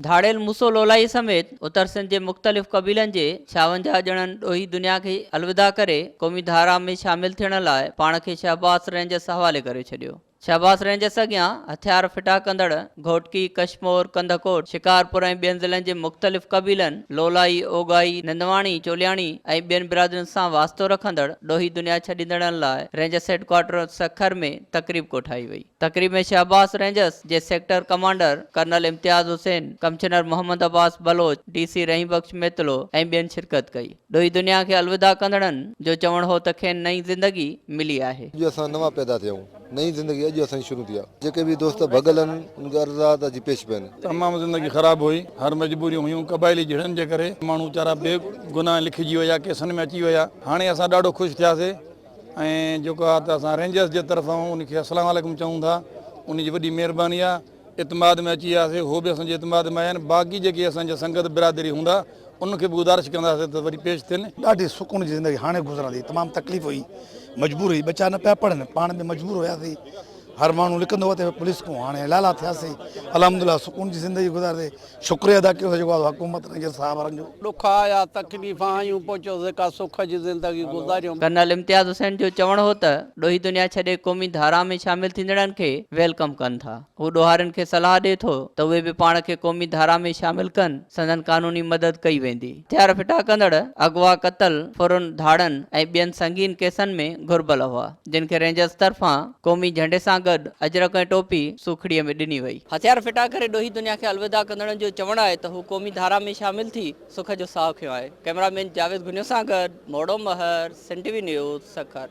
ڌاڙيل موسو لولائي سميت اتر سنڌ جي مختلف قبيلن جي ڇاونجاهه ڄڻن ڏوهي دنيا کي الوداع ڪري قومي ڌارا ۾ شامل ٿيڻ لاء پاڻ کي شهباز رينجرس حوالي ڪري ڇڏيو. شهباز رينجرس اڳيان هٿيار ڦٽا ڪندڙ گهوٽڪي، ڪشمور، ڪنڌڪوٽ، شڪارپور ۽ ٻين ضلعن جي مختلف قبيلن لولائي، اوڳاهي، نندواڻي، چولياڻي ۽ ٻين برادرين سان واسطو رکندڙ ڏوهي دنيا ڇڏيندڙن لاء رينجرس هيڊڪوارٽر سکر ۾ تقريب ڪوٺائي وئي. تقريب ۾ شهباز رينجرز جي sector commander colonel Imtiaz Hussain, commissioner Muhammad Abbas Baloch, D C Rahim Bakhsh Mitlo ۽ ٻين شرڪت ڪئي. ڏوهي دنيا کي الوداع ڪندڙن جو چوڻ هو ته کين نئين زندگي ملي آهي. اڄ اسان نوان پيدا ٿيا آهيون، نئين زندگي اڄ اسان جي شروع ٿي آهي. جيڪي به دوست ڀڳل آهن انهن کي عرض آهي ته اچي پيش پين. تمام زندگي خراب هئي، هر مجبوريون هيون، قبائلي جهيڙن جي ڪري ماڻهو ويچارا بي گناهه لکجي ويا، ڪيسن ۾ اچي ويا، هاڻي اسان ڏاڍو خوش ٿياسي. ۽ جيڪو آ ته اسان رينجرس جي طرفان ان کي السلام عليڪم چئون ٿا ان جي وڏي مهرباني آ اعتماد ۾ اچي وياسي هو به اسان جي اعتماد ۾ آيا آهن باقي جيڪي اسان جا سنگت برادري هوندا ان کي به گذارش ڪنداسي ته وري پيش ٿين. ڏاڍي سڪون جي زندگي هاڻي گذرندي تمام تڪليف هئي مجبور هئي ٻچا نه پيا پڙهن پاڻ به مجبور هياسي هر ماڻهو لڪندو وتي پوليس کان هاڻي لالا ٿياسي الحمدلله سڪون جي زندگي گذارندي شڪريه ادا ڪيوسين جيڪو آهي حڪومت رينجر صاحب وارن جو. ڏک آيا تڪليف آيون پوء چيوسين ڪا سک جي زندگي گذاريون. ڪرنل امتياز حسين جو چوڻ هو ته ڏوهي دنيا ڇڏي قومي ڌارا ۾ شامل ٿيندڙن کي welcome ڪن ٿا. هو ڏوهارين کي صلاح ڏي ٿو ته اهي به پاڻ کي قومي ڌارا ۾ شامل ڪن، سندن قانوني مدد ڪئي ويندي. هٿيار ڦٽا ڪندڙ، اغوا، قتل، ڦرن، ڌاڙن ۽ ٻين سنگين ڪيسن ۾ گهربل هئا، جن کي رينجرز طرفان قومي جهنڊي سان گڏ اجرڪ ۽ ٽوپي سوکڙيء ۾ ڏني وئي. هٿيار ڦٽا ڪري ڏوهي دنيا کي الوداع ڪندڙن جو چوڻ آهي ته هو قومي ڌارا ۾ شامل ٿي سک جو ساهه کنيو آهي. ڪئميرا مين جاويد گهنيو سان گڏ Moro Mehar, Sindh T V news, Sukkur.